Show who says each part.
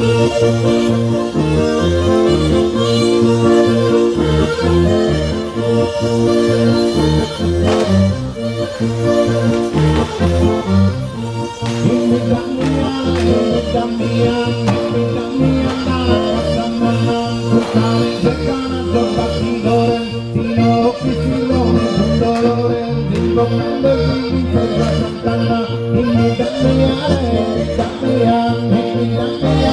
Speaker 1: In bidda mia, in bidda mia, in bidda mia andana a sa manna, cun canes e canazos battidores, si no 'occhis pillone cun dolores, invocando s'inferru a Sant'Anna, in bidda mia, in bidda mia, in bidda mia.